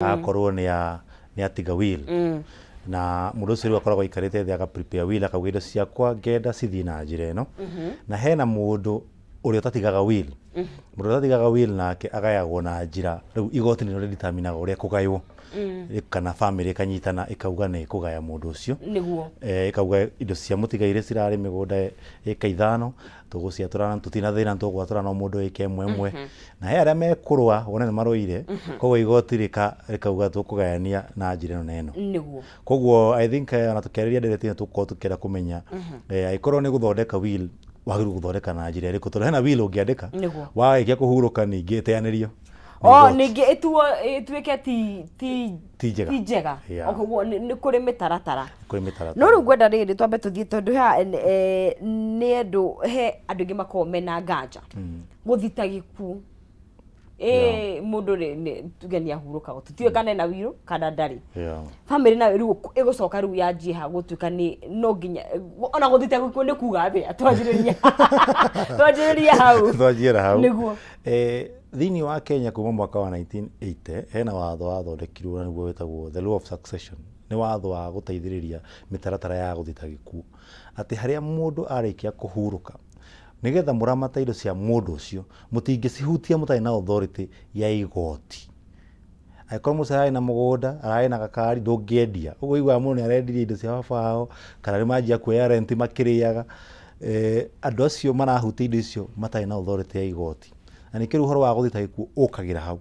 Akorwo nĩ atiga will, na mũndũ ũcio rĩu akoragwo aikarĩte thĩ aka prepare will, akauga indo ciakwa ngenda cithiĩ na njĩra ĩno. Na hena mũndũ ũrĩa ũtatigaga will. Mũndũ ũrĩa ũtatigaga will nake agayagwo na njĩra rĩu igoti nĩrĩo rĩdeterminaga ũrĩa kũgaywo, kana famĩlĩ ĩkanyitana ĩkauga nĩ ĩkũgaya mũndũ ũcio. Ĩkauga indo cia mũtigairĩ cirarĩ mĩgũnda ĩka 5, tũgũciatũra tũtina thĩna, tũgwatũra no mũndũ ĩka ĩmwe ĩmwe. Na he arĩa mekũrũa wone nĩ marũire, koguo igoti rĩkauga tũkũgayania na njĩra ĩno na ĩno. Koguo I think ona tũkĩarĩria ndereti ĩno tũgũkorwo tũkĩenda kũmenya angĩkorwo nĩ gũthondeka will, wagĩrĩirwo gũthondeka na njĩra ĩrĩkũ, tondũ hena will ũngĩandĩka warĩkia kũhurũka ningĩ ĩteanĩrio nĩ O igoti. Ningĩ ĩtuo ĩtuĩke ti ti Ti njega. Ti njega. Koguo nĩ kũrĩ mĩtaratara. Kũrĩ mĩtaratara. No rĩu ngwenda rĩrĩ twambe tũthiĩ, tondũ haha nĩ andũ, he andũ aingĩ makoragwo mena nganja gũthita gĩkuũ. Ĩ mũndũ rĩ tuge nĩ ahurũka, tũtiũĩ kana ena will kana ndarĩ. Bamĩrĩ nayo rĩu ĩgũcoka rĩu yanjie ha gũtuĩka nĩ no nginya ona gũthita gĩkuũ nĩ kuga atĩa? Twanjĩrĩrie hau. Twanjiĩra hau. Nĩguo. Thĩinĩ wa Kenya kuma mwaka wa 1980 hena watho wathondekirwo na nĩguo wĩtagwo the law of succession. Nĩ watho wa gũteithĩrĩria mĩtaratara ya gũthita gĩkuũ, atĩ harĩa mũndũ arĩkia kũhurũka, nĩgetha mũramate indo cia mũndũ ũcio, mũtingĩcihutia mũtarĩ na authority ya igoti. Angĩkorwo mũndũ ũcio ararĩ na mũgũnda, ararĩ na gakari, ndũngĩendia. Ũguo ũiguaga mũndũ nĩ arendirie indo cia baba wao, kana nĩ manjia kuoya rent makĩrĩaga. Andũ acio marahutia indo icio matarĩ na authority ya igoti. Na nĩkĩo rĩu ũhoro wa gũthita gĩkuũ ũkagĩra hau.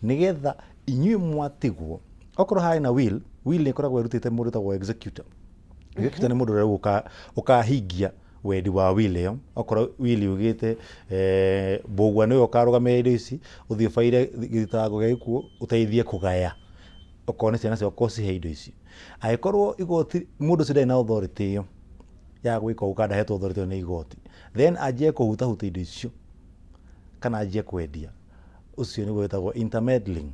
Nĩgetha inyuĩ mwatigwo, okorwo harĩ na will, will nĩ ĩkoragwo ĩrutĩte mũndũ wĩtagwo executor. Executor nĩ mũndũ ũrĩa rĩu ũkahingia wendi wa will ĩyo. Okorwo will yugĩte Mbũgua nĩwe ũkarũgamĩrĩra indo ici, ũthiĩ ũbaire gĩthitango gĩa gĩkuũ ũteithie kũgaya, okorwo nĩ ciana ciakwa ũcihe indo ici. Angĩkorwo igoti mũndũ ũcio ndarĩ na authority ĩyo ya gwĩka ũguo kana ndahetwo authority ĩyo nĩ igoti, then anjie kũhutahuta indo icio kana anjie kwendia, ũcio nĩguo wĩtagwo intermeddling.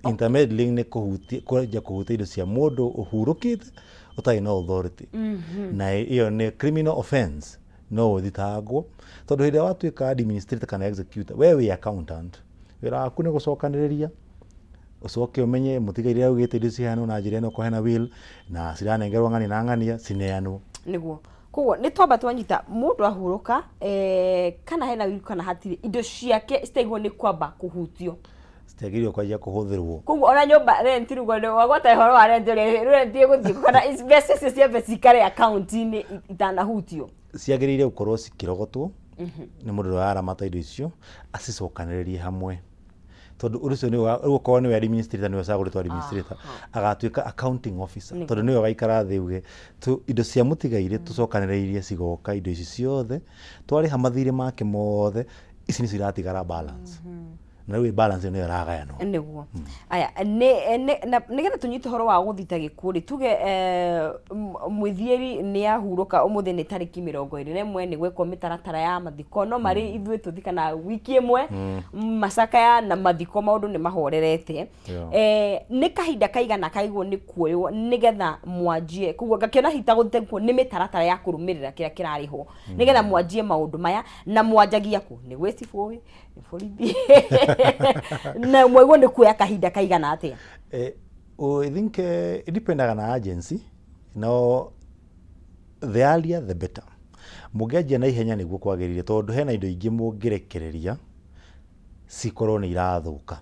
Intermeddling nĩ kũhutia, kwanjia kũhutia indo cia mũndũ ũhurũkĩte ũtarĩ na authority. Na ĩyo nĩ criminal offense, no ũthitangwo, tondũ hĩndĩ ĩrĩa watuĩka administrator kana executor, we wĩ accountant, wĩra waku nĩ gũcokanĩrĩria, ũcoke ũmenye mũtigairĩ augĩte indo ciheanwo na njĩra ĩno, okorwo hena will na ciranengerwo ng'ania na ng'ania, cineanwo. Nĩguo. Koguo nĩ twamba twanyita mũndũ ahurũka, kana hena will kana hatirĩ, indo ciake citaigwo nĩ kwamba kũhutio. Citiagĩrĩirwo kwanjia kũhũthĩrwo. Koguo ona nyũmba, rent, rĩu wagwata ũhoro wa rent, ũrĩa rent ĩgũthiĩ kana mbeca icio ciambe cikare akaunti-inĩ itanahutio. Ciagĩrĩire gũkorwo cikĩrogotwo nĩ mũndũ ũrĩa ũraramata indo icio, acicokanĩrĩrie hamwe, tondũ ũndũ ũcio nĩwe rĩu okorwo nĩwe administrator, nĩwe ũcagũrĩtwo administrator, agatuĩka accounting officer, tondũ nĩwe ũgaikara thĩ uge indo cia mũtigairĩ tũcokanĩrĩirie cigoka indo ici ciothe, twarĩha mathirĩ make mothe, ici nĩcio iratigara balance, na rĩu balance ĩyo nĩyo ĩragayanwo. Nĩguo. Aya nĩ na nĩgetha tũnyite ũhoro wa gũthita gĩkuũ rĩ, tuge mwĩthiĩri nĩ ahurũka ũmũthĩ, nĩ tarĩki 21, nĩ gwekwo mĩtaratara ya mathiko, no marĩ ithuĩ tũthikana wiki ĩmwe macakaya na mathiko, maũndũ nĩ mahorerete. Nĩ kahinda kaigana kaigwo nĩ kuoywo nĩgetha mwanjie? Koguo ngakĩona hita gũthita gĩkuũ nĩ mĩtaratara ya kũrũmĩrĩra kĩrĩa kĩrarĩ ho nĩgetha mwanjie maũndũ maya. Na mwanjagia kũ? Nĩ gwĩ cibũ ĩ, nĩ borithi? Na mwaigwo nĩ kuoya kahinda kaigana atĩa? Oh, I think it dependaga na agency, no the earlier the better. Mũngĩanjia na ihenya nĩguo kwagĩrĩire, tondũ hena indo ingĩ mũngĩrekereria cikorwo nĩ irathũka.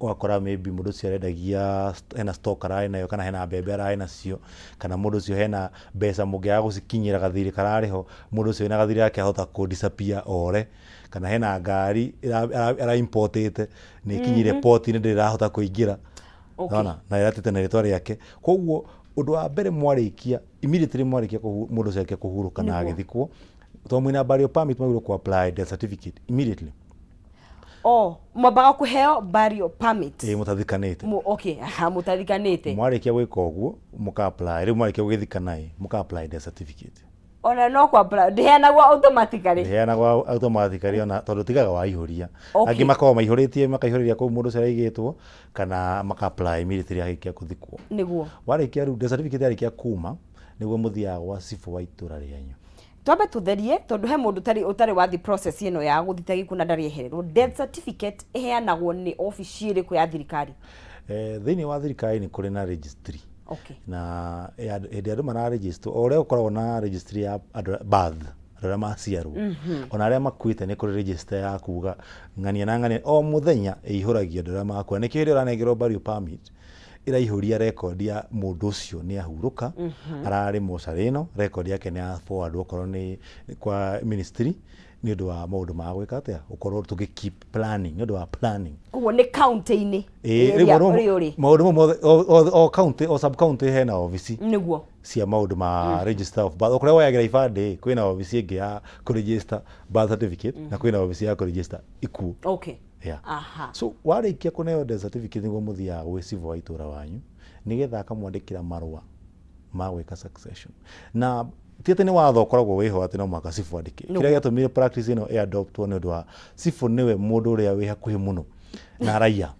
Ũgakora maybe mũndũ ũcio arendagia, hena stock ararĩ nayo, kana hena mbembe ararĩ nacio, kana mũndũ ũcio hena mbeca mũngĩaga gũcikinyĩra, gathirĩ kararĩ ho, mũndũ ũcio wĩna gathirĩ gake ahota kũ disappear ore, kana hena ngari ara importĩte nĩ ĩkinyire port -inĩ ndĩrĩ ĩrahota kũingĩra. Nona na ĩratĩte na rĩtwa rĩake. Koguo ũndũ wa mbere, mwarĩkia immediately, mwarĩkia mũndũ ũcio arĩkia kũhurũka na agĩthikwo, tondũ mwĩna burial permit, mwagĩrĩirwo kũ apply death certificate immediately. Oh, mwambaga kũheo burial permit? Ĩ, mũtathikanĩte. Okay, aha, mũtathikanĩte. Mwarĩkia gwĩka ũguo, mũka apply rĩu, mwarĩkia gũgĩthikana ĩ, mũka apply death certificate. Ona no kwa apply ndĩheanagwo automatically? Ndĩheanagwo automatically ona, tondũ tigaga waihũria. Angĩ makoragwo maihũrĩtie, makaihũrĩria kũu mũndũ ũcio araigĩtwo, kana maka apply immediately arĩkia gũthikwo. Warĩkia rĩu, death certificate yarĩkia kuma, nĩguo mũthiaga gwa cibũ wa itũra rĩanyu. Twambe tũtherie, tondũ he mũndũ ũtarĩ wathi process ĩno ya gũthita gĩkuũ na ndarĩ ehererwo. Death certificate ĩheanagwo nĩ obici ĩrĩkũ ya thirikari? Thĩinĩ wa thirikari nĩ kũrĩ na registry. Na hĩndĩ ĩrĩa andũ mara register, o ũrĩa gũkoragwo na registry ya andũ birth, andũ arĩa maciarwo, ona arĩa makuĩte nĩ kũrĩ register ya kuga ng'ania na ng'ania, o mũthenya ĩihũragio andũ arĩa makua. Nĩkĩo hĩndĩ ĩrĩa ũranengerwo burial permit, ĩraihũria record ya mũndũ ũcio nĩ ahurũka, ararĩ mocarĩ ĩno, record yake nĩ ya forward okorwo nĩ kwa ministry, nĩ ũndũ wa maũndũ ma gwĩka atĩa, gũkorwo tũgĩ keep planning, nĩ ũndũ wa planning. Koguo nĩ county-inĩ Ĩĩ, rĩu ĩrĩa maũndũ ũrĩ ũrĩ. Maũndũ mau mothe, o county, o sub county hena obici cia maũndũ ma register of birth. O kũrĩa woyagĩra ibandĩ, kwĩna obici ĩngĩ ya kũ register birth certificate na kwĩna obici ya kũ register ikuũ. Yeah. So warĩkia kũneo death certificate, nĩguo mũthiaga gwĩ cibũ wa itũra wanyu nĩgetha akamwandĩkĩra marũa ma gwĩka succession. Na ti atĩ nĩ watho ũkoragwo wĩho atĩ no mũhaka cibũ andĩke. Kĩrĩa gĩatũmire practice ĩno ĩ adoptwo nĩ ũndũ wa cibũ nĩwe mũndũ ũrĩa wĩ hakuhĩ mũno na raia.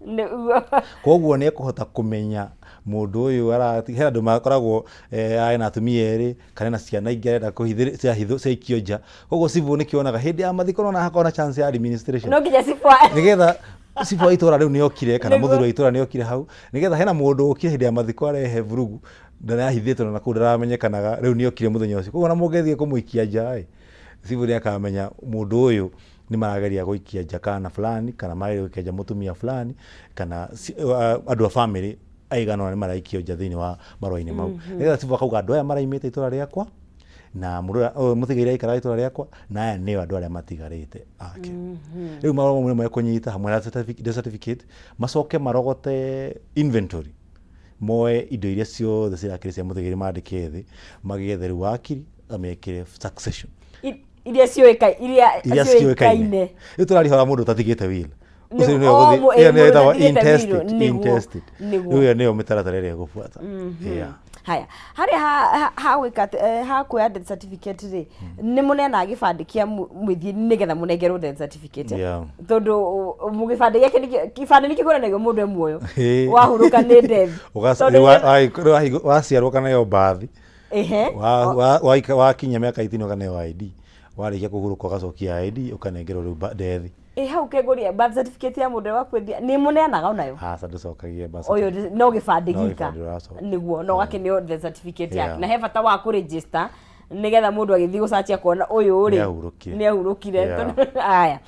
Koguo nĩ ekũhota kũmenya mũndũ ũyũ he andũ makoragwo ena atumia erĩ kana ena ciana ingĩ arenda kũhithĩrĩria ciaikio nja. Koguo cibũ nĩkĩo onaga hĩndĩ ya mathiko nona hakoragwo na chance ya administration. No nginya cibũ Nĩgetha cibũ wa itũra rĩu nĩokire kana mũthuri wa itũra nĩokire hau, nĩgetha hena mũndũ ũkire hĩndĩ ya mathiko arehe vurugu, ndarahithĩtwo na kũu ndaramenyekanaga, rĩu nĩokire mũthenya ũcio. Koguo ona mũngĩthiĩ kũmũikia nja ĩ, cibũ nĩakamenya mũndũ ũyũ nĩ marageria gũikia nja kana fulani, kana marageria gũikia nja mũtumia fulani, kana andũ a famĩlĩ aigana ũna nĩ maraikio nja thĩinĩ wa marũa-inĩ mau. Nĩgetha cibũ akauga andũ aya maraimĩte itũra rĩakwa, na mũndũ ũrĩa ũyũ mũtigaire aikaraga itũra rĩakwa, na aya nĩo andũ arĩa matigarĩte ake. Rĩu marũa mau nĩ mekũnyita hamwe na death certificate, macoke marogote inventory, moe indo iria ciothe cirakĩrĩ cia mũtigaire mandĩke thĩ, magĩethe rĩu wakiri amekĩre succession. Iria ciũĩkaine, iria iria ciũĩkaine. Rĩu tũrarihora mũndũ ũtatigĩte will. Ũcio nĩwe O, ĩyo nĩyo mũndũ ĩtagwo ũtatigĩte will, intestate, nĩguo, intestate. Nĩguo. Rĩu ĩyo nĩyo mĩtaratara ĩrĩa ĩgũbuata. Yeah. Haya, harĩa ha gwĩka atĩ, ha kuoya death certificate rĩ, nĩ mũneanaga gĩbandĩ kĩa mũthiĩ nĩgetha mũnengerwo death certificate? Tondũ gĩbandĩ gĩake gĩbandĩ nĩ kĩgũranagio mũndũ e muoyo. Wahurũka nĩ death. Tondũ Rĩu waciarwo ũkaneo mbathi. Wakinyia mĩaka 18 ũkaneo ID. Warĩkia kũhurũka ũgacokia ID, ũkanengerwo rĩu death. Ĩ hau kengũria birth certificate ya mũndũ ũrĩa wakwĩthia nĩ mũneanaga onayo? Aca, ndũcokagie birth Ũyũ certificate. No gĩbandĩ No gika. gĩbandĩ ũracokia. Nĩguo no gakĩneo death certificate yake. Na he bata wa kũ-register nĩgetha mũndũ agĩthiĩ gũcacia akona ũyũ rĩ Nĩahurũkire. nĩahurũkire. Aya,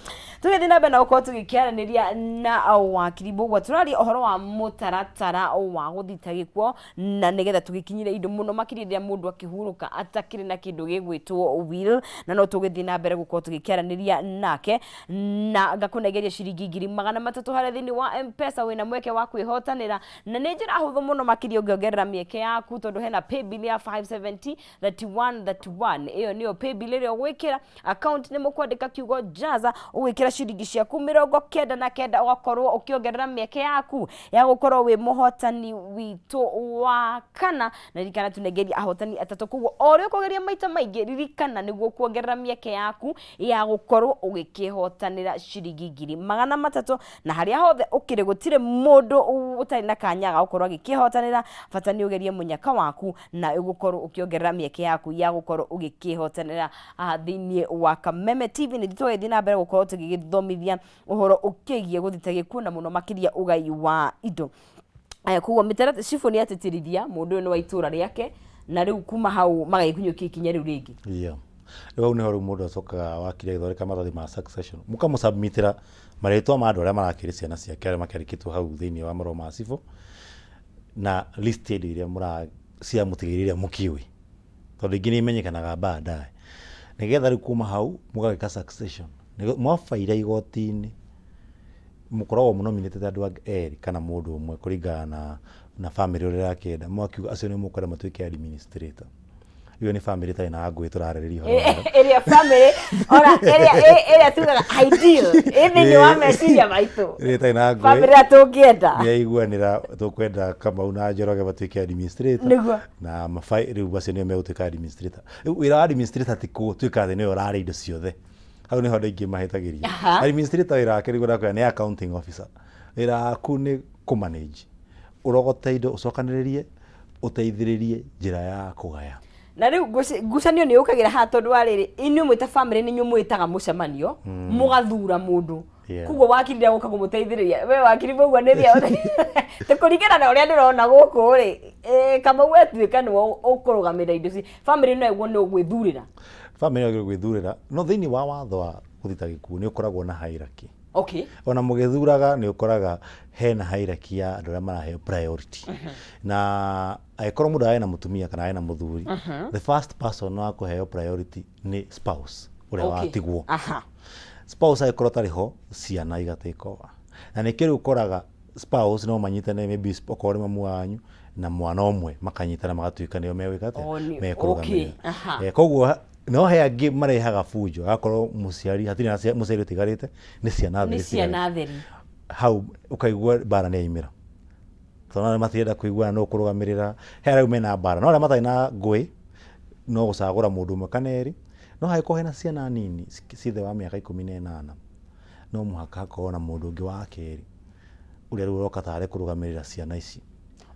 tũgĩthiĩ na mbere na gũkorwo tũgĩkĩaranĩria na wakiri Mbũgua, tũraria ũhoro wa mũtaratara wa gũthita gĩkuo na nĩgetha tũgĩkinyĩre indo mũno makĩria rĩrĩa mũndũ akĩhurũka atakĩrĩ na kĩndũ gĩgwĩtwo will, na no tũgĩthiĩ na mbere gũkorwo tũgĩkĩaranĩria nake na ngakũnengeria ciringi 300,000 harĩa thĩinĩ wa M-Pesa. Wĩna mweke wa kwĩhotanĩra na nĩ njĩra hũthũ mũno makĩria ũngĩongerera mĩeke yaku, tondũ hena paybill ya 570 31 31. Ĩyo nĩyo paybill ĩrĩa ũgwĩkĩra. Account nĩ mũkwandĩka kiugo jaza, ũgwĩkĩra ciringi ciaku 99, ũgakorwo ũkĩongerera mĩeke yaku ya gũkorwo wĩ mũhotani witũ wa kana. Na ririkana tunengeria ahotani atatũ, koguo o ũrĩa ũkũgeria maita maingĩ, ririkana nĩguo kuongerera mĩeke yaku ya gũkorwo ũgĩkĩhotanĩra ciringi 300,000. Na harĩa hothe ũkĩrĩ, gũtirĩ mũndũ ũtarĩ na kanya ga gũkorwo agĩkĩhotanĩra. Bata nĩ ũgerie mũnyaka waku na ũgũkorwo ũkĩongerera mĩeke yaku ya gũkorwo ũgĩkĩhotanĩra thĩinĩ wa Kameme TV. Nĩ tũgĩthiĩ na mbere gũkorwo tũgĩgĩthomithia ũhoro ũkĩgiĩ gũthita gĩkuũ na mũno makĩria ũgai wa indo. Aya, koguo mĩtaratara cibũ nĩ atĩtĩrithia mũndũ ũyũ nĩ wa itũra rĩake, na rĩu kuma hau magagĩkinyũkia ikinya rĩu rĩngĩ. Yeah. Rĩu hau nĩho rĩu mũndũ acokaga wakiri agĩthondeka maratathi ma succession, mũkamũsubmitĩra marĩtwa ma andũ arĩa marakĩrĩ ciana ciake arĩa makĩandĩkĩtwo hau thĩinĩ wa marũa ma cibũ, na list ya indo iria mũra cia mũtigĩrĩre iria mũkĩũĩ, tondũ ingĩ nĩ imenyekanaga baadaye, nĩgetha rĩu kuma hau mũgagĩka succession. Mwabaira igoti-inĩ, mũkoragwo mũnominĩtĩte andũ angĩ erĩ kana mũndũ ũmwe kũringana na famĩlĩ ũrĩa ĩrakĩenda, mũgakiuga acio nĩ mũkwenda matuĩke administrator. Ĩyo nĩ famĩlĩ ĩtarĩ na ngũĩ tũrarĩrĩria ũhoro wayo. Ĩrĩa famĩlĩ ona ĩrĩa tugaga ideal ĩ thĩinĩ wa meciria maitũ. Ĩrĩa ĩtarĩ na ngũĩ. Famĩlĩ ĩrĩa tũngĩenda. Nĩ yaiguanĩra tũkwenda Kamau na Njoroge matuĩke administrator. Na mabai rĩu acio nĩo megũtuĩka administrator. Rĩu wĩra wa administrator ti gũtuĩka atĩ nĩwe ũrarĩa indo ciothe. Hau nĩho andũ aingĩ mahĩtagĩria. Administrator wĩra wake nĩguo ndakwĩra nĩ accounting officer. Wĩra waku nĩ kũ manage. Ũrogote indo, ũcokanĩrĩrie, ũteithĩrĩrie njĩra ya kũgaya. Na rĩu ngucanio nĩ yũkagĩra haha, tondũ wa rĩrĩ, inyuĩ mwĩ ta famĩlĩ nĩ inyuĩ mwĩtaga mũcemanio, mũgathura mũndũ. Koguo wakiri ndegũka kũmũteithĩrĩria. We wakiri ũguo nĩ thia tũkũringana na ũrĩa ndĩrona gũkũ rĩ, Kamau atuĩka nĩwe ũkũrũgamĩrĩra indo ici, famĩlĩ no ĩguo nĩ ũgwĩthurĩra. Famĩlĩ yagĩrĩirwo gwĩthurĩra, no thĩinĩ wa watho wa gũthita gĩkuũ nĩ ũkoragwo na hierarchy. Ona mũgĩthuraga nĩ ũkoraga hena hierarchy ya andũ arĩa maraheo priority. Na angĩkorwo mũndũ arĩ na mũtumia kana arĩ na mũthuri, the first person wa kũheo priority nĩ spouse ũrĩa watigwo. Spouse angĩkorwo atarĩ ho, ciana iga take over. Na nĩkĩo rĩu ũkoraga spouse no manyitane, maybe okorwo nĩ mamu wanyu na mwana ũmwe, makanyitana magatuĩka nĩo megwĩka atĩa? Oh, Mekũrũgamĩrĩra. Koguo no he angĩ marehaga bunjo, agakorwo mũciari hatirĩ na mũciari ũtigarĩte, nĩ ciana theri. Nĩ ciana theri. Hau ũkaigua mbara nĩ yaimĩra. Tondũ nĩ matirenda kũiguana nũ ũkũrũgamĩrĩra, he arĩa rĩu mena mbara, no arĩa matarĩ na ngũĩ no gũcagũra mũndũ ũmwe kana erĩ, no hangĩkorwo hena ciana nini ciĩ thĩ wa mĩaka 18, no mũhaka hakorwo na mũndũ ũngĩ wa kerĩ ũrĩa rĩu ũroka tarĩ kũrũgamĩrĩra ciana ici.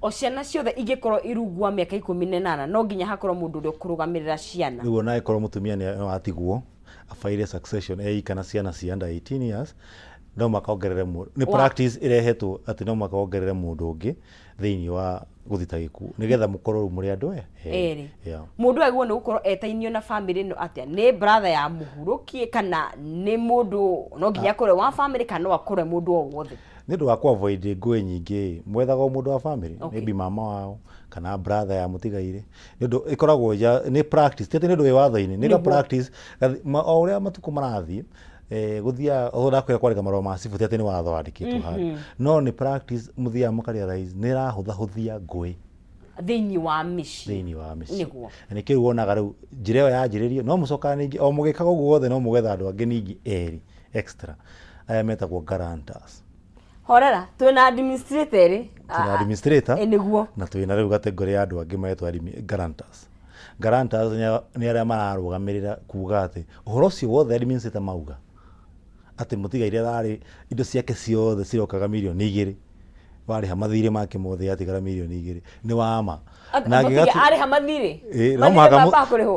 O ciana ciothe ingĩkorwo irungu wa mĩaka 18, no nginya hakorwo mũndũ ũrĩa ũkũrũgamĩrĩra ciana. Rĩu ona angĩkorwo mũtumia nĩ atigwo abaire succession eika na ciana cia under 18 years, no mũhaka ongerere mũndũ. Nĩ practice ĩrehetwo atĩ no mũhaka wongerere mũndũ ũngĩ thĩinĩ wa gũthita gĩkuũ nĩgetha mũkorwo rĩu mũrĩ andũ erĩ. Mũndũ agĩrĩirwo nĩ gũkorwo etainio na famĩlĩ ĩno atĩa? Nĩ brother ya mũhurũkie kana nĩ mũndũ no nginya akorwo wa famĩlĩ kana no akorwo mũndũ o wothe? Nĩ ũndũ wa kũ avoid ngũĩ nyingĩ ĩ, mwethaga o mũndũ wa famĩlĩ, maybe mama wao kana brother ya mũtigairĩ, nĩ ũndũ ĩkoragwo nĩ practice, ti atĩ nĩ ũndũ wĩ watho-inĩ, nĩ ka practice, o ũrĩa matukũ marathiĩ gũthiaga, ũguo ndakwĩra kwandĩka marũa ma cibũ ti atĩ nĩ watho wandĩkĩtwo handũ, no nĩ practice mũthiaga mũka realize nĩ ĩrahũthahũthia ngũĩ thĩinĩ wa mĩciĩ. Thĩinĩ wa mĩciĩ. Na nĩkĩo rĩu wonaga rĩu njĩra ĩyo yanjĩrĩrio, no mũcokaga ningĩ o mũgĩkaga ũguo wothe no mũgetha andũ angĩ ningĩ erĩ extra, arĩa metagwo guarantors. Horera, twĩna administrator erĩ. Twĩna administrator. Nĩguo. Na twĩna rĩu category ya andũ angĩ metwo guarantors. Guarantors nĩ arĩa mararũgamĩrĩra kuga atĩ ũhoro ũcio wothe administrator mauga atĩ mũtigairĩ ararĩ indo ciake ciothe cirokaga mirioni 2, warĩha mathirĩ make mothe yatigara mirioni 2, nĩ wa ma. Na arĩha mathirĩ? No mũhaka,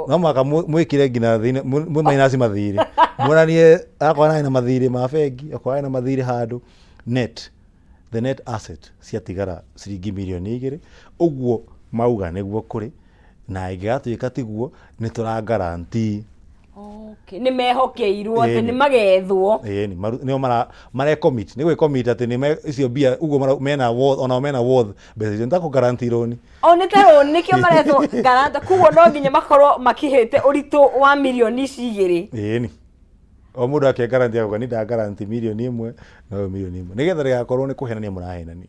no mũhaka mwĩkĩre nginya thĩinĩ mwĩ minus mathirĩ, muonanie akorwo arĩ na mathirĩ ma bengi, akorwo arĩ na mathirĩ handũ, net, the net asset ciatigara ciringi mirioni 2, ũguo mauga nĩguo kũrĩ, na ĩngĩgatuĩka tiguo nĩ tũra guarantee. Okay. Nĩ mehokeirwo atĩ nĩ magethwo. Ĩni, nĩo mare commit, nĩ gwĩ commit atĩ nĩ icio mbia ũguo mena worth, onao mena worth mbeca icio, nĩ ta kũ guarantee loan. O nĩ ta loan, nĩkĩo maretwo guarantor, koguo no nginya makorwo makĩhĩte ũritũ wa mirioni ici igĩrĩ. Ĩni. O mũndũ ake guarantee akauga niĩ nda guarantee 1 mirioni na ũyũ 1 mirioni, nĩgetha ndĩgakorwo nĩ kũhenania mũrahenania.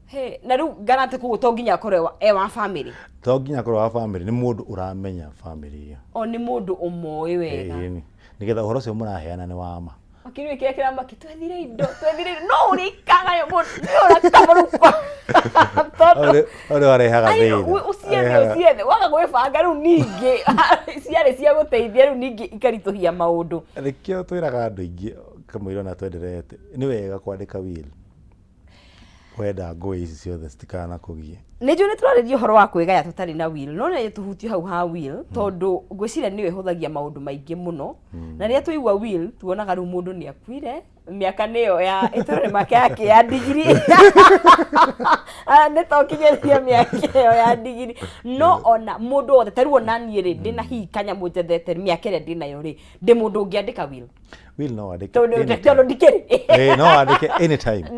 He, na rĩu guarantee koguo to nginya akorwo e wa family. To nginya akorwo wa family, nĩ mũndũ ũramenya family ĩyo. O nĩ mũndũ ũmoĩ wega. Ĩni, nĩgetha ũhoro ũcio mũraheana nĩ wa ma. Makĩria kĩrĩa kĩramaki, twethire indo, twethire indo, no ũrĩa ikagayo mũndũ, nĩ ũrakamarukwa. Tondũ Hau nĩ warehaga thĩna. Ũciethe, ũciethe, waga gwĩbanga rĩu ningĩ, ciarĩ cia gũteithia rĩu ningĩ ikaritũhia maũndũ. Nĩkĩo twĩraga andũ aingĩ kamũira ona twenderete, nĩ wega kwandĩka will. Wenda ngũĩ ici ciothe citikanakũgie. Nĩ njũĩ nĩ tũrarĩria ũhoro wa kwĩgaya tũtarĩ na will, no nĩ tũhutie hau ha will, tondũ ngwĩciria nĩyo ĩhũthagia maũndũ maingĩ mũno. Na rĩrĩa twaigua will, tuonaga rĩu mũndũ nĩ akuire, mĩaka nĩyo ya ĩtũrĩ make yake ya ndigiri. Nĩ tokinyĩria mĩaka ĩyo ya ndigiri. No ona mũndũ wothe, ta rĩu ona niĩ rĩ, ndĩna hihi kanyamũ njethete mĩaka ĩrĩa ndĩnayo rĩ, ndĩ mũndũ ũngĩandĩka will. Will no wandĩke Tondũ anytime. Tondũ ndikĩrĩ. No wandĩke anytime.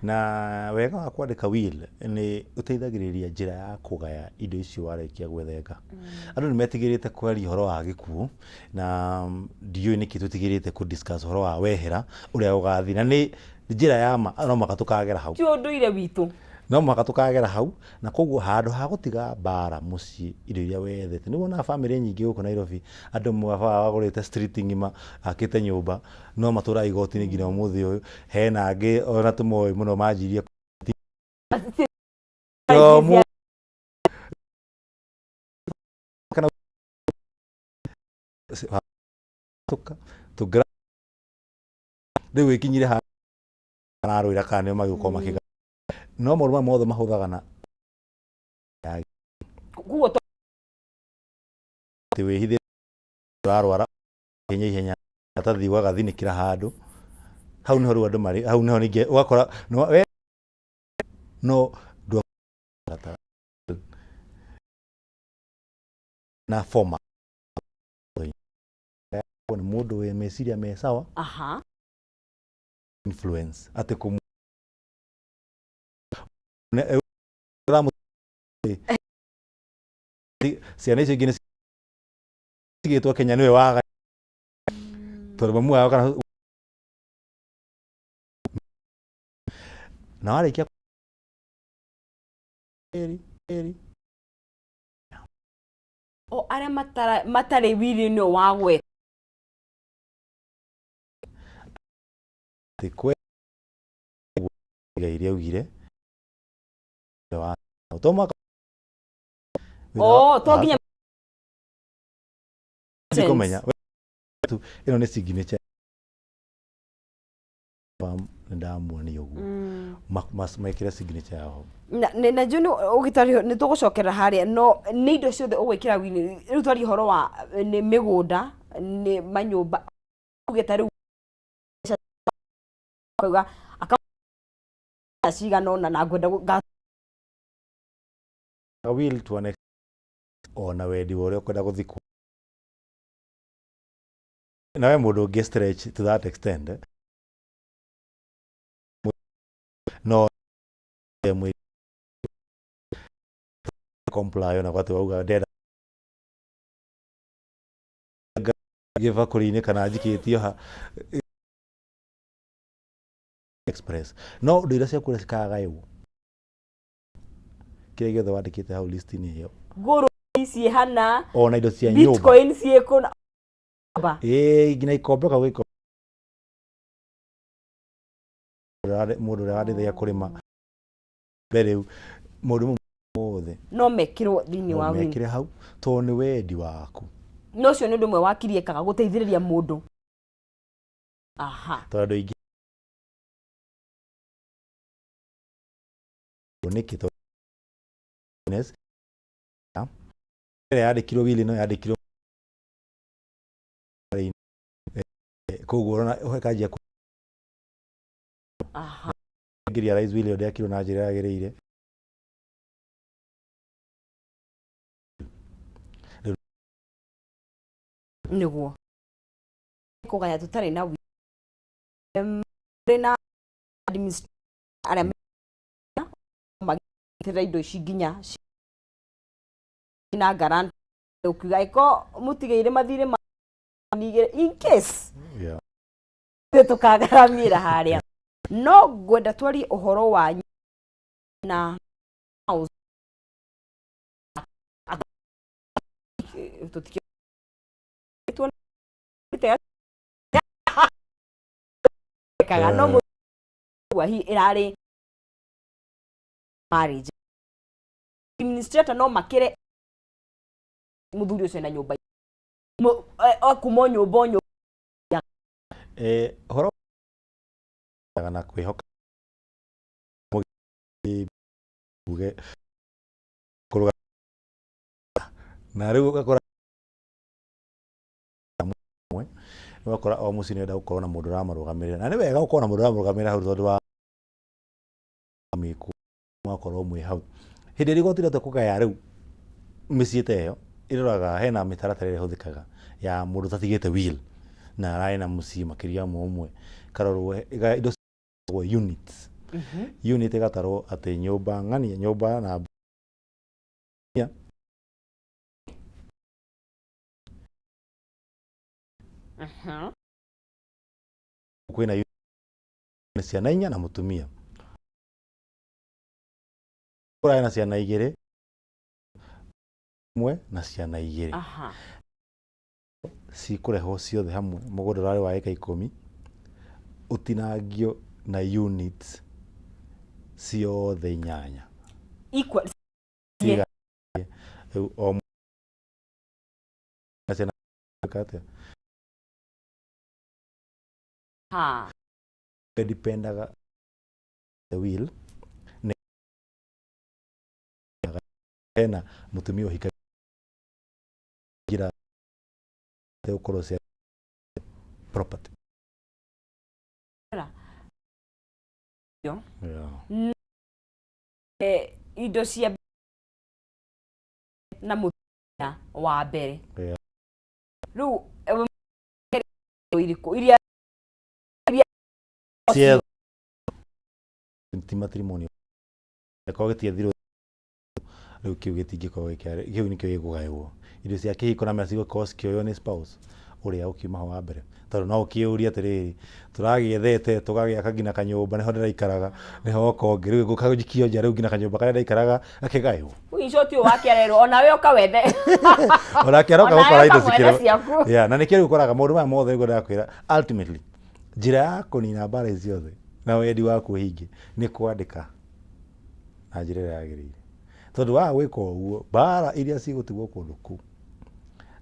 Na wega wa kwandĩka will nĩ ũteithagĩrĩria njĩra ya kũgaya indo icio warĩkia gwethenga. Andũ nĩ metigĩrĩte kwaria ũhoro wa gĩkuũ na ndiũĩ nĩkĩ twĩtigĩrĩte kũ discuss ũhoro wa wehera ũrĩa ũgathiĩ, na nĩ njĩra ya ma, no mũhaka tũkagera hau. Ti ũndũire witũ. No mũhaka tũkagera hau, na koguo handũ ha gũtiga mbara mũciĩ indo iria wethete. Nĩ wonaga bamĩrĩ nyingĩ gũkũ Nairobi, andũ baba wao agũrĩte street ng'ima, akĩte nyũmba, no matũraga igoti-inĩ nginya ũmũthĩ ũyũ. Hena angĩ ona tũmoĩ mũno manjirie kana rĩu ĩkinyire handũ mararũĩra kana nĩo magĩũka makĩga, no maũndũ maya mothe mahũthaga na Koguo atĩ wĩhithĩte ũrarwara ihenya ihenya, karatathi ũgagathinĩkĩra handũ. Hau niho rĩu andũ marĩ, hau niho ningĩ ũgakora no we no ndwa na former nĩ mũndũ wĩ meciria me sawa. Influence atĩ kũmu ciana icio ingĩ nĩ cigĩtwo Kenya nĩwe waga tondũ mamu wao kana na warĩkia ĩri ĩri. O arĩa matarĩ wiri-inĩ ũyũ wa gweka. Atĩ kwe igai rĩaugire wa to mwaka. Oh, to nginya. Kũmenya ĩno nĩ signature nĩ ndamuonia ũguo mekĩre signature yao. Na njũ nĩ ũgĩtari nĩ tũgũcokera harĩa, no nĩ indo ciothe ũgwĩkĩra wini. Rĩu twarie ũhoro wa nĩ mĩgũnda, nĩ manyũmba, tuge ta rĩu kauga cigana ũna na ngwenda will to an extent, ona wendi wa ũrĩa ũkwenda gũthikwo na we mũndũ ũngĩ stretch to that extent, eh? No mwe comply ona gwatĩ wauga ndenda gĩbakũri-inĩ kana njikĩtio ha express, no indo iria ciaku cikagaywo kĩrĩa gĩothe wandĩkĩte hau list-inĩ ĩyo. Ngũrũ ciĩ hana. Ona indo cia nyũmba. Bitcoin ciĩ kũna. Ĩĩ, nginya ikombe kau gĩkombe mũndũ ũrĩa wandeithagia kũrĩma mbere rĩu maũndũ mau mothe. No mekĩrwo thĩinĩ no wa will. Mekĩre hau tondũ nĩ wendi waku. No ũcio nĩ ũndũ ũmwe wakiri ekaga gũteithĩrĩria mũndũ, aha. Tondũ andũ aingĩ nĩkĩ tondũ ĩrĩa yandĩkirwo will ĩno yandĩkirwo koguo ũrona ũkanjia realize will ĩyo ndĩakirwo na njĩra yagĩrĩire. Nĩguo kũgaya tũtarĩ na kũrĩ na arĩa magĩtĩra indo ici nginya na guarantee ũkiuga ĩko mũtigĩire mathirĩ ma in case tũkagaramĩra harĩa. No ngwenda twarie ũhoro wa na house tũtikĩ kaga no mũgua hi ĩrarĩ marriage administrator no makĩre mũthuri ũcio na nyũmba kuma o nyũmba o nyũmba. Ũhoro na kwĩhoka uge kũrũga na rĩu ũgakora mwe ũgakora o mũciĩ nĩenda gũkorwo na mũndũ ũramarũgamĩrĩra, na nĩ wega gũkorwo na mũndũ ũramũrũgamĩrĩra hau tondũ wa mĩkũ mwakorwo mwĩ hau hĩndĩ ĩrĩa igoti rĩatua kũgaya. Rĩu mĩciĩ ta ĩyo ĩroraga hena mĩtaratara ĩrĩa ĩhũthĩkaga ya mũndũ ũtatigĩte will na ararĩ na mũciĩ makĩria ma ũmwe, karorwo indo ciĩtagwo units. Unit ĩgatarwo atĩ nyũmba ng'ania nyũmba na kwĩna unit ciana inya na mũtumia ũrarĩ na ciana igĩrĩ ĩmwe na ciana igĩrĩ cikũrehwo ciothe hamwe. Mũgũnda ũrarĩ wa ĩka 10 ũtinangio na units ciothe inyanya. Equal. Rĩu o na ciana atĩa? Dipendaga the will nĩ hena mũtumia ũhika njĩra gũkorwo cia property. Indo cia na mũtumia wa mbere. Rĩu irĩkũ iria Cietha ti matrimonial, gĩkorwo gĩtiethirwo rĩu, kĩu gĩtingĩkorwo gĩkĩarĩ, kĩu nĩkĩo gĩkũgaywo. Indo cia kĩhiko na mbeca cigũkorwo cikĩoywo nĩ spouse ũrĩa ũkiuma ho wa mbere, tondũ no ũkĩũrie atĩrĩrĩ, tũragĩethete tũgagĩaka nginya kanyũmba, nĩho ndĩraikaraga, nĩho oka ũngĩ, rĩu ngũka njikio nja, rĩu nginya kanyũmba karĩa ndaikaraga gakĩgaywo. In short, ũyũ wake arerwo onawe ũka wethe. Onake aroka Onawe gũkora indo ũka mwethe cikĩrĩ ciaku. Yeah, na nĩkĩo rĩu ũkoraga maũndũ maya mothe nĩguo ndakwĩra, ultimately njĩra ya kũnina mbara ici ciothe na wendi waku ũhinge nĩ kwandĩka na njĩra ĩrĩa yagĩrĩire, tondũ waga gwĩka ũguo, mbara iria cigũtigwo kũndũ kũu,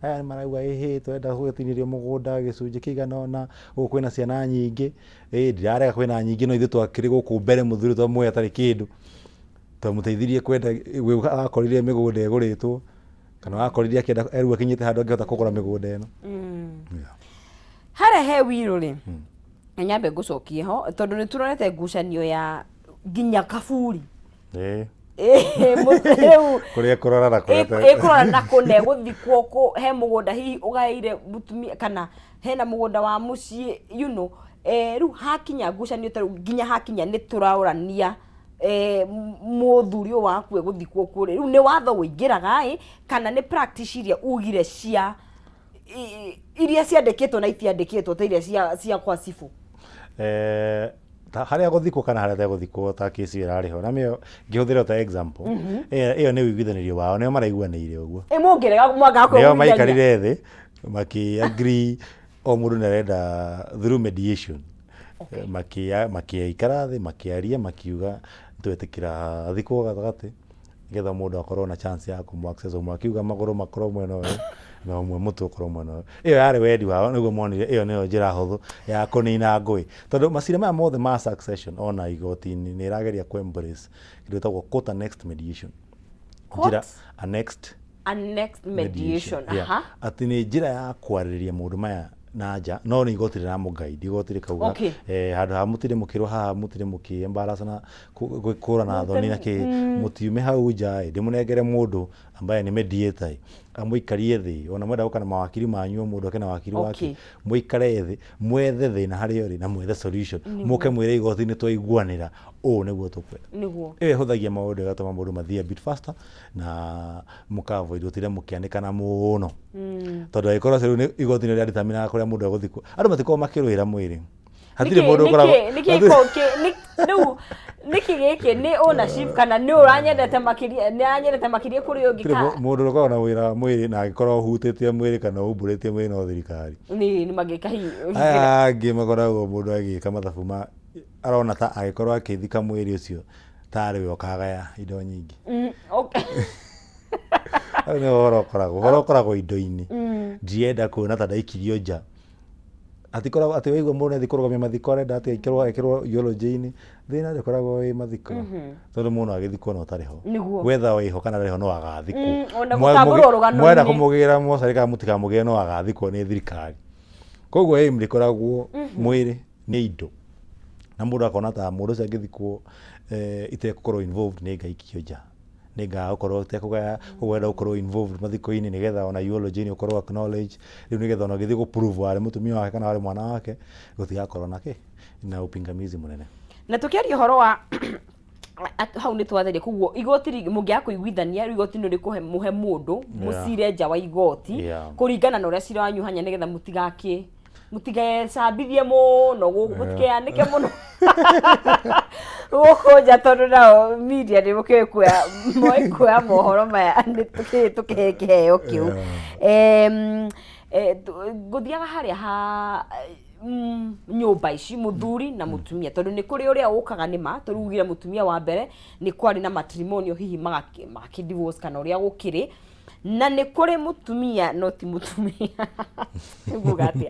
aya nĩ marauga ĩhĩ, tũrenda gũtinĩrio mũgũnda gĩcunjĩ kĩigana ũna, gũkũ kwĩna ciana nyingĩ, ĩ ndirarega kwĩna nyingĩ, no ithuĩ twakĩrĩ gũkũ mbere, mũthuri twamũhe atarĩ kĩndũ, twamũteithirie kwenda gwĩka, akorire mĩgũnda ĩgũrĩtwo kana wakorire akĩenda rĩu akinyĩte handũ angĩhota kũgũra mĩgũnda ĩno. Yeah. Harĩa he will rĩ, nyambe ngũcokie ho, tondũ nĩ tũrorete ngucanio ya nginya kaburi. Rĩu Kũrĩa kũrora na kũrĩa ĩkũrora na kũ na ĩgũthikwo kũ, he mũgũnda hihi ũgaĩire mũtumia kana hena mũgũnda wa mũciĩ. Rĩu hakinya ngucanio ta rĩu nginya hakinya nĩ tũraũrania mũthuri ũyũ waku egũthikwo kũ rĩ, rĩu nĩ watho ũingĩraga ĩ, kana nĩ practice iria ugire cia iria ciandĩkĩtwo na itiandĩkĩtwo, ta iria cia kwa cibũ? Ta harĩa gũthikwo kana harĩa ategũthikwo, ta kesi ĩyo ĩrarĩ ho na mĩo ngĩhũthĩra ta example, ĩyo nĩ ũiguithanĩrio wao, nĩo maraiguanĩire ũguo. Ĩ mũngĩrega mwanga Nĩo kwĩiguithania? Maikarire thĩ maki agree o mũndũ nĩ arenda through mediation. Makĩikara thĩ, makĩaria, makiuga twetĩkĩra athikwo gatagatĩ nĩgetha mũndũ akorwo na chance ya kũmũ access. Ũmwe akiuga magũrũ makorwo mwena ũyũ na ũmwe mũtwe ũkorwo mwena ũyũ. Ĩyo yarĩ wendi wao, nĩguo monire ĩyo nĩyo njĩra hũthũ ya kũnina ngũĩ, tondũ macira maya mothe ma succession, ona igoti-inĩ nĩ ĩrageria kũ embrace kĩndũ gĩtagwo court annexed mediation. Njĩra Court annexed annexed mediation. Yeah. Atĩ nĩ njĩra ya kwarĩrĩria maũndũ maya na nja, no nĩ igoti rĩramũguide, igoti rĩkauga handũ ha mũtinde mũkĩrwo haha, mũtinde mũkĩ embarrass na kũrana thoni na kĩ, mũtiume hau nja ĩ, ndĩmũnengere mũndũ ambaye nĩ mediator ĩ, amũikarie thĩ, ona mwenda gũka na mawakiri manyu, o mũndũ ake na wakiri wake, mũikare thĩ, mwethe thĩna harĩa ũrĩ na mwethe solution, mũke mwĩre igoti nĩ twaiguanĩra ũũ nĩguo tũkwenda. Ĩyo ĩhũthagia maũndũ, ĩgatũma maũndũ mathiĩ a bit faster na mũka avoid gũtinda mũkĩanĩkana mũno, tondũ angĩkorwo rĩu nĩ igoti nĩ rĩradeterminaga kũrĩa mũndũ egũthikwo, andũ matikoragwo makĩrũĩra mwĩrĩ, hatirĩ mũndũ ũkoragwo Rĩu nĩkĩ gĩkĩ nĩ ownership, kana nĩ ũranyendete makĩria, nĩ aranyendete makĩria kũrĩ ũngĩ? Hatirĩ mũndũ ũkoragwo na wĩra wa mwĩrĩ na angĩkorwo ũhutĩtie mwĩrĩ kana umbũrĩtie mwĩrĩ no thirikari. Nĩ mangĩka hihi Aya angĩ makoragwo mũndũ agĩka mathabu ma arona ta angĩkorwo akĩthika mwĩrĩ ũcio tarĩ we ũkagaya indo nyingĩ. Hau nĩho ũhoro ũkoragwo indo-inĩ. Ndienda kuona ta ndaikirio nja, atikoragwo atĩ waigua mũndũ nĩathiĩ kũrũgamia mathiko, arenda atĩ ekĩrwo eulogy-inĩ, thĩna ndũkoragwo wĩ mathiko, tondũ mũndũ agĩthikwo na ũtarĩ ho. Whether wĩho kana ndarĩ ho, no agathikwo. Ona gũtambũrwo rũgano-inĩ. Mwenda kũmũgĩra mocarĩ kana mũtikamũgĩre, no agathikwo nĩ thirikari. Koguo aim ndĩkoragwo mwĩrĩ, nĩ indo, na mũndũ akona ta mũndũ ũcio angĩthikwo itegũkorwo involved, nĩ ngaikio nja, nĩ ngaga gũkorwo itekũgaya. Koguo arenda gũkorwo involved mathiko-inĩ nĩgetha ona eulogy-inĩ ũkorwo acknowledge, rĩu nĩgetha ona ũgĩthiĩ gũ prove warĩ mũtumia wake kana warĩ mwana wake, gũtigakorwo na kĩ na upingamizi mũnene. Na tũkĩaria ũhoro wa hau nĩ twatheria, koguo igoti mũngĩaga kũiguithania, rĩu igoti nĩ rĩkũhe mũhe mũndũ mũcire nja wa igoti kũringana na ũrĩa cira wanyu hanya, nĩgetha mũtigakĩ mũtigecambithie mũno gũkũ, mũtikeanĩke mũno gũkũ nja, tondũ nao media nĩ mũkĩũĩ kuoya, moĩ kuoya mohoro maya, nĩ tũkĩhe kĩheo kĩu. Ngũthiaga harĩa ha nyũmba ici, mũthuri na mũtumia, tondũ nĩ kũrĩ ũrĩa ũkaga nĩ ma tũrugire mũtumia wa mbere nĩ kwarĩ na matrimonial, hihi magakĩ divorce kana ũrĩa gũkĩrĩ, na nĩ kũrĩ mũtumia no ti mũtumia, nguga atĩa,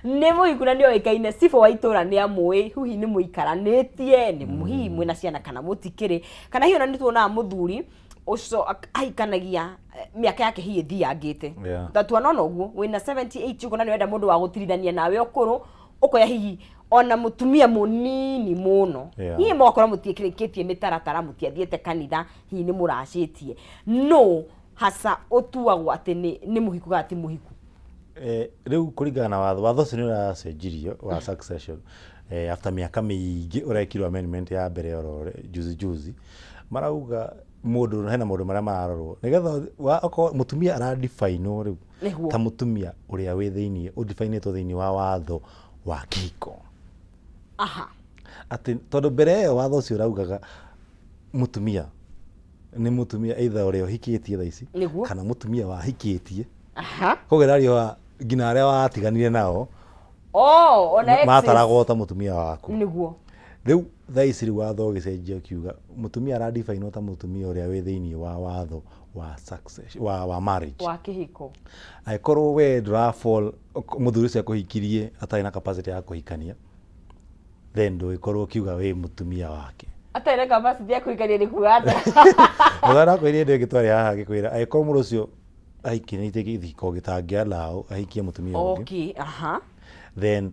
nĩ mũhiku na nĩ oĩkaine, cibũ wa itũra nĩ amũĩ, hihi nĩ mũikaranĩtie, nĩ hihi mwĩna ciana kana mũtikĩrĩ, kana hihi ona nĩ tuonaga mũthuri ũcio ahikanagia mĩaka yake hihi ĩthiangĩte. Ta tuonona ũguo wĩna 78 ũguo na nĩ ũrenda mũndũ wa gũtirithania nawe ũkũrũ. Ũkoya hihi ona mũtumia mũnini mũno, hihi mũgakorwo mũtiĩkĩrĩkĩtie mĩtaratara, mũtiathiĩte kanitha, hihi nĩ mũracĩtie, no haca ũtuagwo atĩ nĩ mũhiku kana ti mũhiku? Rĩu kũringana na watho, watho ũcio nĩ ũracenjirio wa succession after mĩaka mĩingĩ, ũrekirwo amendment ya mbere oro juzi juzi. Marauga mũndũ, hena maũndũ marĩa mararorwo nĩgetha okorwo mũtumia aradefinwo rĩu ta mũtumia ũrĩa wĩ thĩiniĩ, ũdefinĩtwo thĩiniĩ wa watho wa kĩhiko. Atĩ tondũ mbere ĩyo watho ũcio ũraugaga mũtumia nĩ mũtumia either ũrĩa ũhikĩtie thaa ici kana mũtumia wahikĩtie. Koguo ĩraria wa nginya arĩa watiganire nao. Oh, ona exes. Mataragwo ta mũtumia waku. Rĩu thaa ici rĩu watho ũgĩcenjia ũkiuga mũtumia aradefinwo ta mũtumia ũrĩa wĩ thĩiniĩ wa watho wa success, wa marriage. Wa kĩhiko. Angĩkorwo we ndũra fall, mũthuri ũcio akũhikirie atarĩ na capacity ya kũhikania, then ndũgĩkorwo ũkiuga wĩ mũtumia wake. Atarĩ na capacity ya kũhikania nĩ kuga atĩa? Mũthuri akwĩrire hĩndĩ ĩngĩ twarĩ haha agĩkwĩra angĩkorwo mũndũ ũcio ahikanĩtie kĩhiko gĩtangĩ allow ahikie mũtumia ũngĩ, then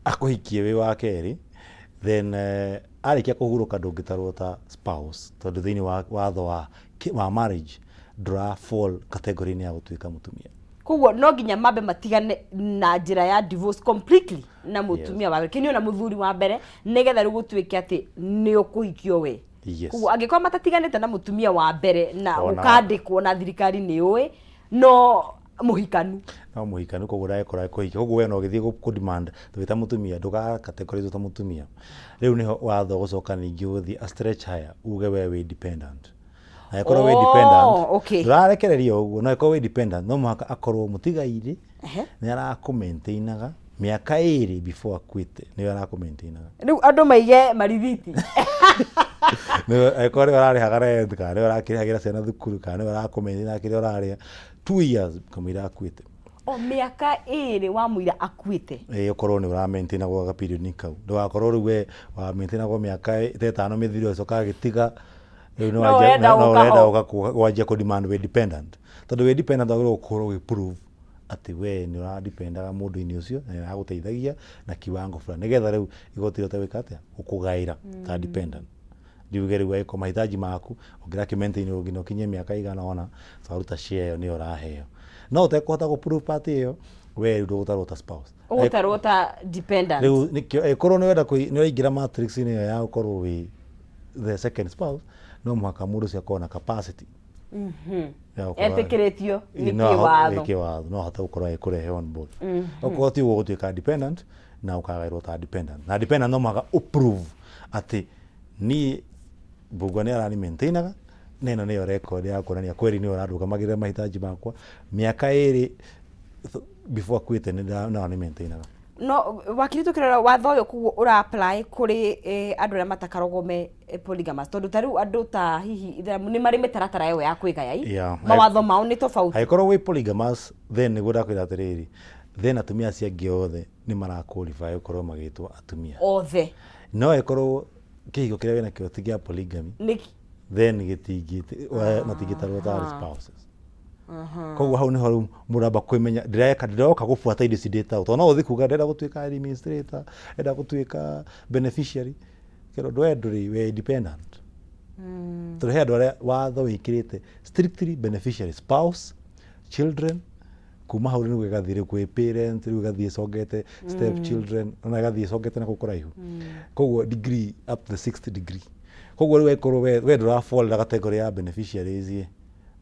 akũhikie wĩ wa kerĩ, then arĩkia kũhurũka ndũngĩtarwo ta spouse, tondũ thĩinĩ wa watho wa marriage ndũra fall category-inĩ ya gũtuĩka mũtumia. Koguo no nginya mambe matigane na njĩra ya divorce completely na mũtumia wa mbere, kĩnio na mũthuri wa mbere, nĩgetha rĩu gũtuĩke atĩ nĩ ũkũhikio we. Koguo angĩkorwo matatiganĩte na mũtumia wa mbere na gũkandĩkwo na thirikari nĩ ũĩ, no mũhikanu. No mũhikanu, koguo ndagĩkorwo agĩkũhikia. Koguo we no ũgĩthiĩ kũ demand wĩ ta mũtumia, ndũga categorize ta mũtumia. Rĩu nĩho watho ũgũcoka ningĩ ũgũthiĩ a stretch higher, uge we wĩ dependent. Angĩkorwo wĩ dependent, ndũrarekererio ũguo, no angĩkorwo wĩ dependent, no mũhaka akorwo mũtigairĩ nĩ arakũ maintainaga mĩaka 2 before akuĩte, nĩwe arakũ maintainaga. Rĩu andũ maige marithiti. Angĩkorwo nĩwe ũrarĩhaga rent, kana nĩwe ũrakĩrĩhagĩra ciana thukuru, kana nĩwe ũrakũ maintainaga kĩrĩa ũrarĩa, 2 years kamũira akuĩte. O mĩaka 2 wa mũira akuĩte. Ĩĩ, ũkorwo nĩ ũra maintainagwo ga period kau. Ndũgakorwo rĩu we wa maintainagwo mĩaka ta 5 mĩthiru ũgacoka agĩtiga. Rĩu No ũrenda no gũka ũrenda ho. gũka wanjia kũ demand wĩ dependent. Tondũ wĩ dependent wagĩrĩirwo gũkorwo ũgĩ prove atĩ we nĩ ũradipendaga mũndũ-inĩ ũcio na nĩ aragũteithagia na kiwango fulani, nĩgetha rĩu igoti rĩhote gwĩka atĩa, gũkũgaĩra ta dependent. Riuge rĩu angĩkorwo mahitaji maku ũngĩrakĩ maintain nginya ũkinyie mĩaka ĩigana ũna, waruta share ĩyo nĩyo ũraheo. No ũtekũhota gũ prove part ĩyo, we rĩu ndũgũtarwo ta spouse. Ũgũtarwo ta dependent. Rĩu nĩkĩo angĩkorwo nĩ ũrenda nĩ ũraingĩra matrix-inĩ ĩyo ya gũkorwo wĩ the second spouse, no mũhaka mũndũ ũcio akorwo na capacity ya gũkorwo Etĩkĩrĩtio nĩ no kĩwatho. Kĩwatho, no ahote gũkorwo agĩkũrehe on board. Okorwo ti ũguo ũgũtuĩka dependent na ũkagaĩrwo ta dependent. Na dependent no mũhaka ũprove atĩ niĩ Mbugua nĩ arani maintainaga na ĩno nĩyo record ya kuonania kweli nĩwe ũrandũgamagĩrĩra mahitaji makwa mĩaka 2 before akuĩte nĩ no ani maintainaga. No wakiri, tukirora watho ũyũ, koguo ũra apply kũrĩ andũ arĩa matakarogwo me polygamous, tondũ ta rĩu andũ ta hihi itheramu nĩ marĩ mĩtaratara ĩyo ya kwĩgaya i mawatho mao nĩ tofauti. Angĩkorwo wĩ polygamous, then nĩguo ndakwĩra atĩrĩrĩ, then atumia acio angĩ othe nĩ mara qualify gũkorwo magĩtwo atumia othe. No angĩkorwo kĩhiko kĩrĩa wĩnakĩo ti kĩa polygamy, nĩ then gĩtingĩ, matingĩtarwo tarĩ spouses. Koguo hau niho rĩu mũndũ amba kwĩmenya, ndĩreka ndĩroka gũbuata indo ici ndĩ taũ, tondũ no ũthiĩ kuga ndĩrenda gũtuĩka administrator, ndĩrenda gũtuĩka beneficiary, kĩrwo we ndũrĩ, we independent, tondũ he andũ arĩa watho wĩkĩrĩte strictly beneficiary, spouse, children. Kuma hau rĩu ĩgathiĩ rĩu kwĩ parent, rĩu ĩgathiĩ ĩcongete step children, ona ĩgathiĩ ĩcongete na kũu kũraihu, koguo degree up to the sixth degree. Koguo rĩu angĩkorwo we ndũra fall na category ya beneficiaries ĩ,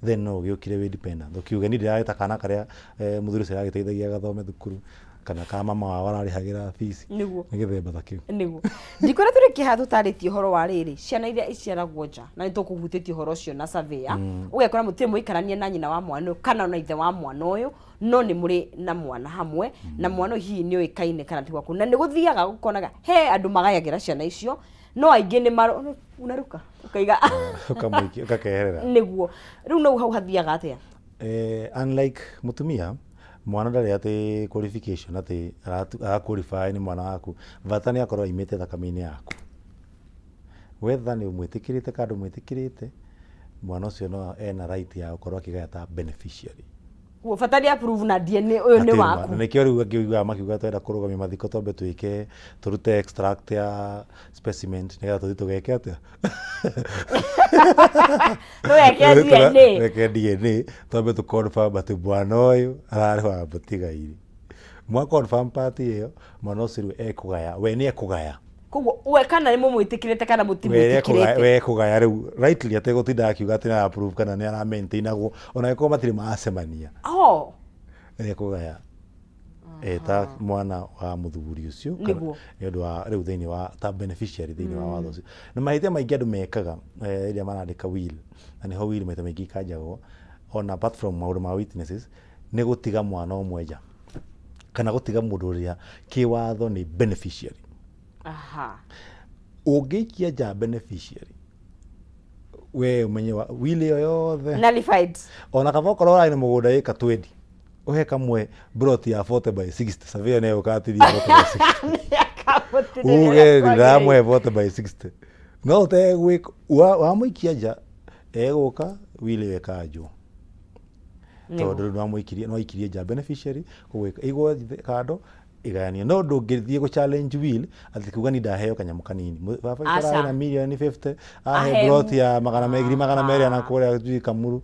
then no ũgĩũkire wĩ dependent, ũkiuge niĩ ndĩrareta kana karĩa mũthuri ũcio aragĩteithagia gathome thukuru, kana ka mama wao ararĩhagĩra fees. Nĩ gĩthemba ta kĩu. Nĩguo ndikwĩra tũrĩkie haha tũtarĩtie ũhoro wa rĩrĩ, ciana iria iciaragwo nja, na nĩ tũkũhutĩtie ũhoro ũcio na surveyor, ũgekora mũtirĩ mũikarania na nyina wa mwana ũyũ kana ona ithe wa mwana ũyũ, no nĩ mũrĩ na mwana hamwe, na mwana ũyũ hihi nĩ ũĩkaine kana ti gwaku, na nĩ gũthiaga gũkonaga he andũ magayagĩra ciana icio, no aingĩ nĩ maro unaruka ũkaiga. Ũkamũikia ũkakeherera. Nĩguo rĩu no hau hathiaga atĩa? Unlike mũtumia, mwana ndarĩ atĩ qualification atĩ ara qualify nĩ mwana waku, bata nĩ akorwo aimĩte thakame-inĩ yaku, whether nĩ ũmwĩtĩkĩrĩte kana ndũmwĩtĩkĩrĩte, mwana ũcio no ena right ya gũkorwo akĩgaya ta beneficiary. Kuo bata nĩ approve na DNA ũyũ nĩ Hatirĩ ma. waku. Na nĩkĩo rĩu angĩ ũiguaga makiuga twenda kũrũgamia mathiko twambe twĩke tũrute extract ya specimen nĩgetha tũthiĩ tũgeke atĩa? Tũgeke DNA. Tũgeke DNA twambe tũ confirm atĩ mwana ũyũ ararĩ wa mũtigairĩ. Mwa confirm part ĩyo mwana ũcio rĩu ekũgaya, we nĩ ekũgaya. Koguo we kana nĩ mũmwĩtĩkĩrĩte kana We nĩ ekũgaya, mũtimwĩtĩkĩrĩte. we ekũgaya rĩu rightly ategũtinda akiuga atĩ nĩ ara approve kana nĩ ara maintainagwo ona angĩkorwo matirĩ macemania. Oh. Nĩ ekũgaya eta mwana wa mũthuri ũcio kana- Nĩguo. nĩ ũndũ wa rĩu thĩinĩ wa ta beneficiary thĩinĩ wa watho ũcio. Na mahĩtia maingĩ andũ mekaga rĩrĩa marandĩka will, na nĩho will maita maingĩ ikanjagwo ona apart from maũndũ ma witnesses, nĩ gũtiga mwana ũmwe nja kana gũtiga mũndũ ũrĩa kĩwatho nĩ beneficiary. Ũngĩikia nja beneficiary, we ũmenye will ĩyo yothe Nullified. Ona kaba okorwo ũrarĩ na mũgũnda ĩka 20, ũhe kamwe plot ya 40 by 60, surveyor nĩ egũka atirie 40 by 60. Uge ndĩramũhe 40 by 60. No ũtegwĩka, wamũikia nja, egũka will ĩyo ĩkanjwo. Tondũ rĩu nĩwamũikirie, nĩwaikirie nja beneficiary, koguo ĩigwo kando ĩgayanio. No ndũngĩthiĩ gũ challenge will atĩ kuga niĩ ndaheo kanyamũ kanini. Baba witũ Aca. ararĩ na mirioni 50, ahe Ahe plot ya magana ngiri 200 na kũrĩa sijui Kamuru.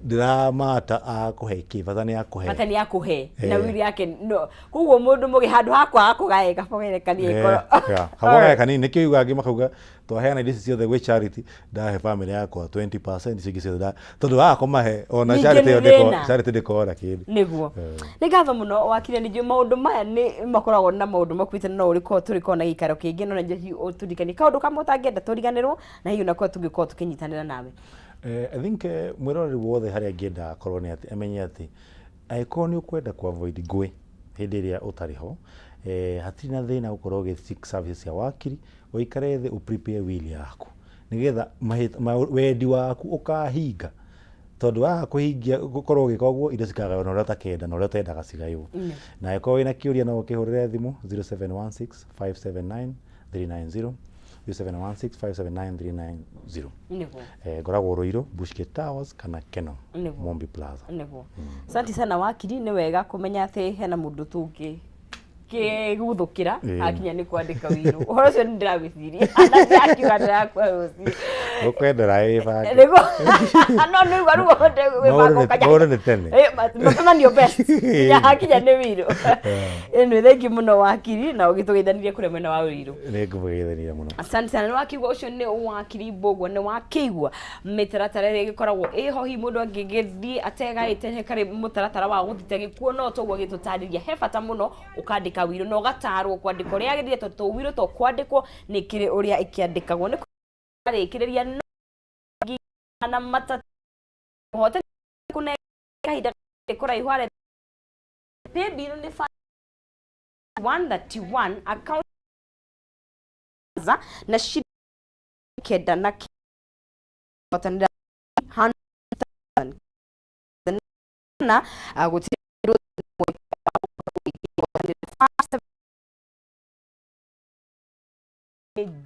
Ndiramata akũhe kĩ, bata nĩ akũhe. Bata nĩ akũhe na Eh. will yake no. Koguo mũndũ mũgĩ handũ ha kwaga kũgae kaba werekanie Eh, ngoro. yeah. Kaba ũgae kanini, nĩkĩo ũiguaga angĩ makauga twaheana indo ici ciothe gwĩ charity, ndahe family yakwa 20% icio ingĩ ciothe tondũ waga kũmahe ona Ningĩ charity nĩ ĩyo ndĩko- thĩna. charity ndĩkora kĩndũ. Nĩguo. Eh. Nĩ ngatho mũno wakire, nĩ njũĩ maũndũ maya nĩ makoragwo na maũndũ makuĩte no ũrĩkorwo tũrĩkorwo na gĩikaro kĩngĩ, no na hihi ũtũririkanie kaũndũ kamwe ũtangĩenda tũriganĩrwo na hihi onakorwo tũngĩkorwo tũkĩnyitanĩra nawe. I think mwĩroreri wothe harĩa angĩenda akorwo nĩ atĩ amenye atĩ angĩkorwo nĩ ũkwenda kũ avoid ngũĩ hĩndĩ ĩrĩa ũtarĩ ho, hatirĩ na thĩna gũkorwo ũgĩ seek services cia wakiri, ũikare thĩ ũ prepare will yaku nĩgetha wendi waku ũkahinga, tondũ waga kũhingia gũkorwo ũgĩka ũguo indo cikagaywo na ũrĩa ũtakenda na ũrĩa ũtendaga cigaywo. Na angĩkorwo wĩna kĩũria no ũkĩhũrĩre thimũ 0716 579 390, 0716 579 390. Nĩguo. Ngoragwo Ruiru, Bushgate Towers kana Keno, Nĩguo. Mombi Plaza. Nĩguo. Asante sana wakiri, nĩ wega kũmenya atĩ hena mũndũ tũngĩ kĩguthũkĩra hakinya nĩ kwandĩka wĩirũ. Ũhoro ũcio nĩ ndĩrawĩciria na ndĩrakiuga ndĩrakua rũciũ. Ũkwendera wĩbange. Nĩguo. No nĩ ũguo rĩu ũhote gwĩbanga ũkanya. Maũndũ nĩ tene. Mapema nĩo best. Nginya hakinya nĩ wĩirũ. Anyway, thank you mũno wakiri na ũgĩtũgeithanirie kũrĩa mwena wa Ruiru. Nĩ ngũmũgeithania mũno. Asante sana. Nĩ wakĩigua ũcio nĩ wakiri Mbũgua, nĩ wakĩigua mĩtaratara ĩrĩa ĩgĩkoragwo ĩho hihi mũndũ angĩgĩthiĩ ategaĩte he karĩ mũtaratara wa gũthita gĩkuũ, no toguo agĩtũtarĩria he bata mũno ũkandĩka wĩirũ na ũgatarwo kwandĩka ũrĩa yagĩrĩire, tondũ to wĩirũ to kwandĩkwo nĩ kĩrĩ ũrĩa ĩkĩandĩkagwo. Nĩ kwarĩkĩrĩria no na matatũ ũhote kũne kahinda kũraihu harĩa paybill nĩ 131 account na ciringi kenda na kĩhotanĩra na gũtirĩ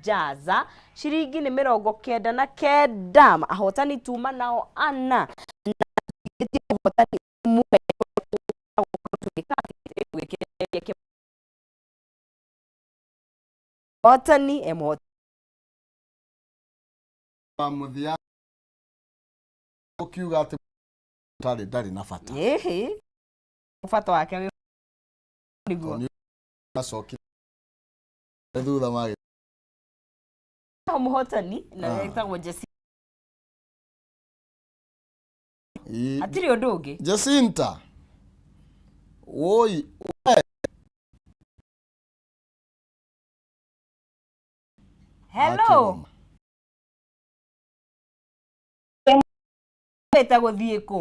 jaza ciringi nĩ 99, ahotani tuma nao ana na ũhotani ũmwe mũhotani e mũhotani wa mũthia ũkiuga atĩ ndarĩ ndarĩ na bata. Ĩhĩ, bata wake wĩ nĩguo. Tondũ nĩ acokire thutha magĩ Mũhotani na Ah. etagwo Jesse. Ii- Hatirĩ ũndũ ũngĩ. Jacinta woi we. Hello. Akĩgoma. Wĩte gũthiĩ kũ?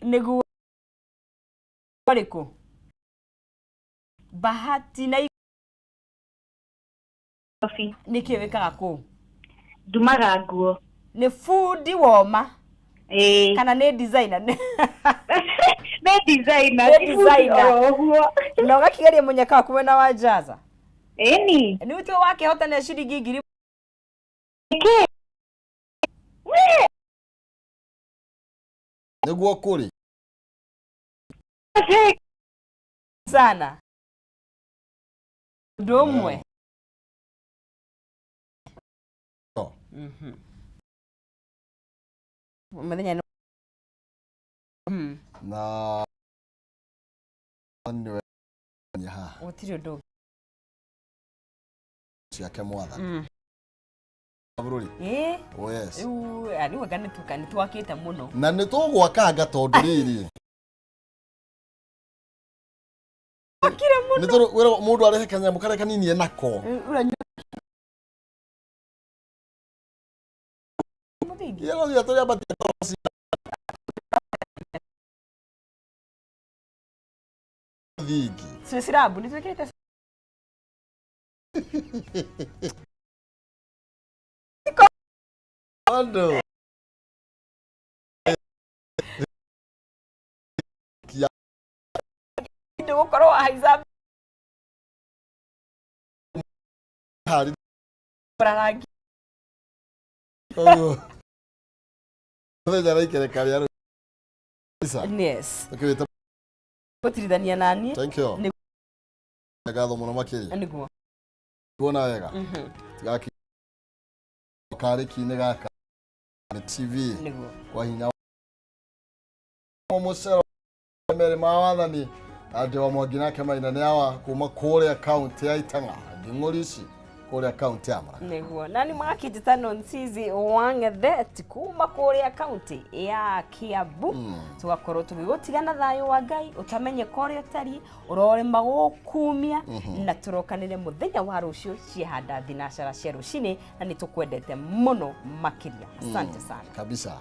Nĩguo rĩkũ? Bahati na Nairobi. Nĩkĩ wĩkaga kũu? Ndumaga nguo. Nĩ bundi woma? Ĩĩ. Kana nĩ designer? Nĩ designer. Nĩ Ti bundi designer. oro ũguo. Na ũgakĩgeria mũnyaka waku mwena wa Jaza? Ĩni. Nĩ ũtuo wakĩhotana ciringi ngiri Nĩkĩ? We. Nĩguo kũrĩ. Sana. Ũndũ ũmwe. No. Mũthenya nĩ Na nĩwe haha. Gũtirĩ ũndũ ũngĩ. Ciake mwathani. Bũrũri. Ĩĩ. Oh yes. Rĩu rĩu anga nĩtuka nĩtwakĩte mũno. Na nĩ tũgwakanga tondũ rĩrĩ. Twakire mũno. Nĩ tondũ wĩragwo mũndũ arehe kanyamũ karĩa kanini enako. Ũranyua mũthingi. Ye no nginya tũrĩambatie mũthingi. Twĩ nĩ twĩkĩrĩte Andũ. Ndũgũkorwo wahaica Harĩ rangi. koguo. Mũthenya araikereka rĩa rũciũ. Yes. Tũkĩwĩta Gũtirithania naniĩ. Thank you. Nĩ Ngatho mũno makĩria. Nĩguo. Kuona wega. Tigaki karĩki-inĩ gaka nĩ TV Nĩguo. Kwa hinya mũcero merĩ ma wathani andĩ wa Mwangi nake Maina nĩ awa kuma kũrĩa kaunti ya Itang'a nding'ũri ici kũrĩa kaunti ya Murang'a. Nĩguo na nĩ makĩnjĩta Nonsizi Wang'ethe kuma kũrĩa kaunti ya Kiambu. Tũgakorwo tũgĩgũtigana thayũ wa Ngai ũtamenyeka ũrĩa ũtariĩ ũrorema gũkumia na tũrokanĩre mũthenya wa rũciũ ciehanda thinacara cia rũcinĩ na nĩ tũkwendete mũno makĩria. Asante sana. Kabisa.